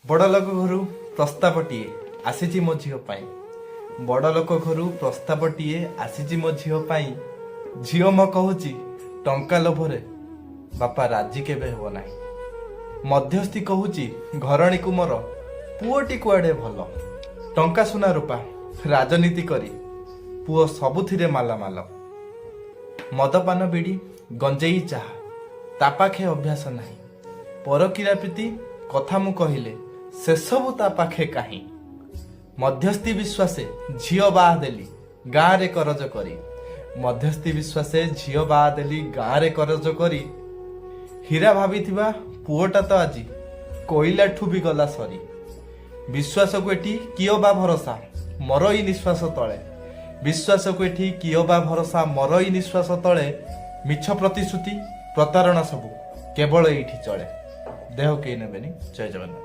ବଡ଼ ଲୋକ ଘରୁ ପ୍ରସ୍ତାବଟିଏ ଆସିଛି ମୋ ଝିଅ ପାଇଁ। ବଡ଼ ଲୋକ ଘରୁ ପ୍ରସ୍ତାବଟିଏ ଆସିଛି ମୋ ଝିଅ ପାଇଁ। ଝିଅ ମୋ କହୁଛି, ଟଙ୍କା ଲୋଭରେ ବାପା ରାଜି କେବେ ହେବ ନାହିଁ। ମଧ୍ୟସ୍ଥି କହୁଛି ଘରଣୀକୁ, ମୋର ପୁଅଟି କୁଆଡ଼େ ଭଲ। ଟଙ୍କା, ସୁନା, ରୂପା ରାଜନୀତି କରି ପୁଅ ସବୁଥିରେ ମାଲାମାଲ। ମଦପାନ, ବିଡ଼ି, ଗଞ୍ଜେଇ, ଚାହା ତା ପାଖେ ଅଭ୍ୟାସ ନାହିଁ। ପରକୀୟା ପ୍ରୀତି କଥା ମୁଁ କହିଲେ ସେସବୁ ତା ପାଖେ କାହିଁ? ମଧ୍ୟସ୍ଥି ବିଶ୍ୱାସେ ଝିଅ ବାହା ଦେଲି ଗାଁରେ କରଜ କରି। ମଧ୍ୟସ୍ଥି ବିଶ୍ୱାସେ ଝିଅ ବାହା ଦେଲି ଗାଁରେ କରଜ କରି। ହୀରା ଭାବିଥିବା ପୁଅଟା ତ ଆଜି କୋଇଲାଠୁ ବି ଗଲା ସରି। ବିଶ୍ୱାସକୁ ଏଠି କିଏ ବା ଭରସା ମରଇ ନିଶ୍ୱାସ ତଳେ? ବିଶ୍ୱାସକୁ ଏଠି କିଏ ବା ଭରସା ମରଇ ନିଶ୍ୱାସ ତଳେ? ମିଛ ପ୍ରତିଶ୍ରୁତି, ପ୍ରତାରଣା ସବୁ କେବଳ ଏଇଠି ଚଳେ। ଦେହ କେହି ନେବେନି। ଜୟ ଜଗନ୍ନାଥ।